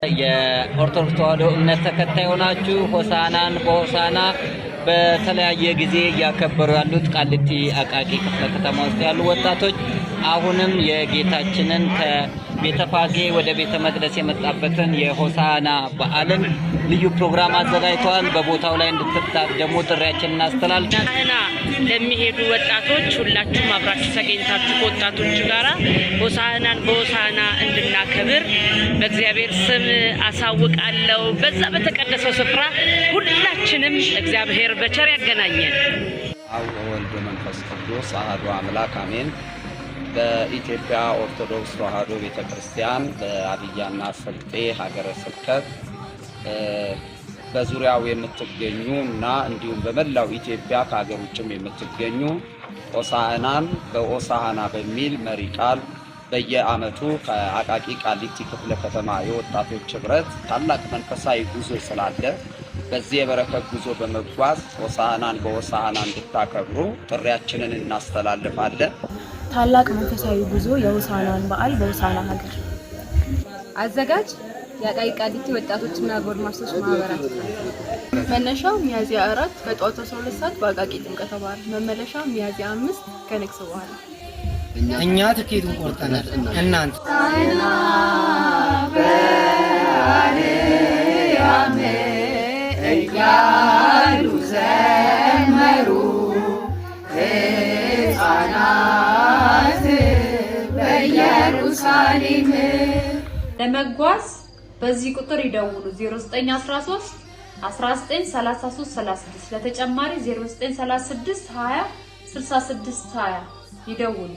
የኦርቶዶክስ ተዋሕዶ እምነት ተከታይ ሆናችሁ ሆሳዕናን በሆሳዕና በተለያየ ጊዜ እያከበሩ ያሉት ቃሊቲ አቃቂ ክፍለ ከተማ ውስጥ ያሉ ወጣቶች አሁንም የጌታችንን ከቤተፋጌ ወደ ቤተ መቅደስ የመጣበትን የሆሳዕና በዓልን ልዩ ፕሮግራም አዘጋጅተዋል። በቦታው ላይ እንድትታደሙ ጥሪያችንን እናስተላልፋለን። ሆሳዕና ለሚሄዱ ወጣቶች ሁላችሁም አብራችሁ ተገኝታችሁ ከወጣቶች ጋራ ሆሳዕናን በሆሳዕና እንድናከብር በእግዚአብሔር ስም አሳውቃለሁ። በዛ በተቀደሰው ስፍራ ሁላችንም እግዚአብሔር በቸር ያገናኘን። አብ ወወልድ ወመንፈስ ቅዱስ አሐዱ አምላክ አሜን። በኢትዮጵያ ኦርቶዶክስ ተዋሕዶ ቤተ ክርስቲያን በሀዲያና ስልጤ ሀገረ ስብከት በዙሪያው የምትገኙ እና እንዲሁም በመላው ኢትዮጵያ ከሀገር ውጭም የምትገኙ ሆሳዕናን በሆሳዕና በሚል መሪ ቃል በየዓመቱ ከአቃቂ ቃሊቲ ክፍለ ከተማ የወጣቶች ህብረት ታላቅ መንፈሳዊ ጉዞ ስላለ በዚህ የበረከት ጉዞ በመጓዝ ሆሳዕናን በሆሳዕና እንድታከብሩ ጥሪያችንን እናስተላልፋለን። ታላቅ መንፈሳዊ ጉዞ የሆሳዕናን በዓል በሆሳዕና ሀገር። አዘጋጅ የአቃቂ ቃሊቲ ወጣቶችና ጎልማሶች ማህበራት። መነሻው ሚያዝያ 4 ከጠዋቱ 12 ሰዓት በአቃቂ ጥምቀተ ባህር፣ መመለሻ ሚያዝያ 5 ከንግስ በኋላ። እኛ ትኬቱን ቆርጠናል። እናንተ እያሉ ዘመሩ ሕፃናት በኢየሩሳሌም። ለመጓዝ በዚህ ቁጥር ይደውሉ፦ 0913 19 33 36፣ ለተጨማሪ 0936 20 66 20 ይደውሉ።